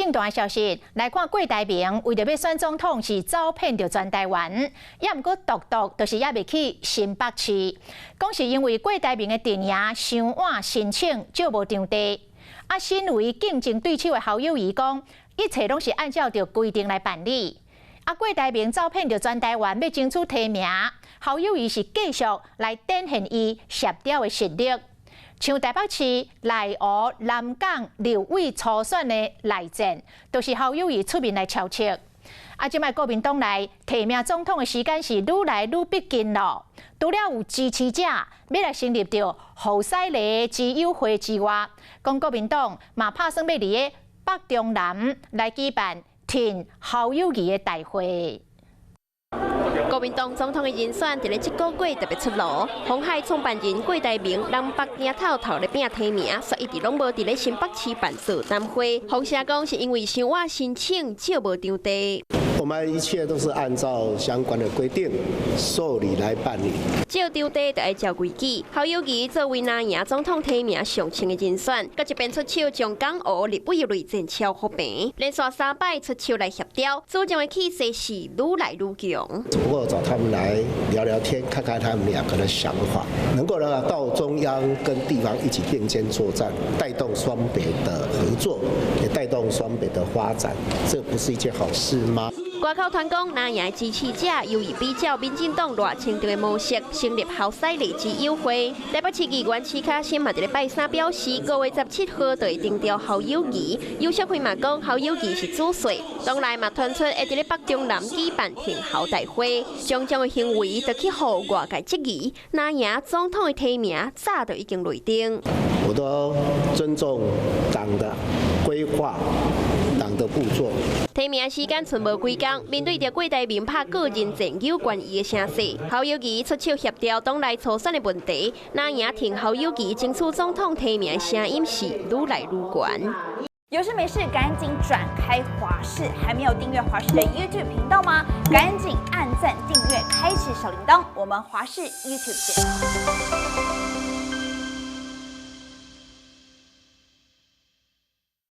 政壇消息來看，郭台銘為著欲選總統是走遍著全台灣，也毋過獨獨就是猶未去新北市，講是因為郭台銘的陣營傷晚申請借無場地。啊，身為競爭對手的侯友宜講，一切攏是按照著規定來辦理。啊，郭台銘走遍著全台灣欲爭取提名，侯友宜是繼續來展現伊協調的實力。像台北市內湖南港立委初選的內戰，都是侯友宜出面來敲策。啊，這擺國民黨內提名總統的時間是愈來愈逼近咯。除了有支持者欲來成立著侯賽雷之友會之外，講國民黨嘛拍算欲佇个北中南來舉辦挺侯友宜的大會。國民黨總統的人選，佇咧這個月特別出爐。鴻海創辦人郭台銘南北鏡頭頭咧拚提名，煞一直攏無佇咧新北市辦座談會。風聲講是因為傷晚申請借無場地。我們一切都是按照相關的規定受理來辦理。借場地就愛照規矩。侯友宜作為藍營總統提名上衝的人選，閣一邊出手將港湖立委內戰敲予平，連續三擺出手來協調，主將的氣勢是愈來愈強。只不過找他們來聊聊天，看看他們兩個的想法，能夠呢到中央跟地方一起並肩作戰，帶動雙北的合作，也帶動雙北的發展，這不是一件好事嗎？外口傳講，藍營支持者猶豫比照民進黨賴清德的模式，成立侯賽雷之友會。台北市議員徐卡心嘛，佇咧拜三表示，5月17號就會定調侯友宜。游錫堃嘛講，侯友宜是主帥，黨內嘛傳出會佇咧北中南舉辦挺侯大會，種種的行為都去予外界質疑，藍營總統的提名早就已經內定。我都尊重黨的規劃，黨的步驟。提名時間賰無幾工，面對著郭台銘拍個人戰有關伊的聲勢，侯友宜出手協調黨內初選的問題，藍營挺侯友宜爭取總統提名的聲音是愈來愈懸。有事沒事趕緊轉開華視，還沒有訂閱華視的 YouTube 頻道嗎？趕緊按讚訂閱，開啟小鈴鐺，我們華視 YouTube 見。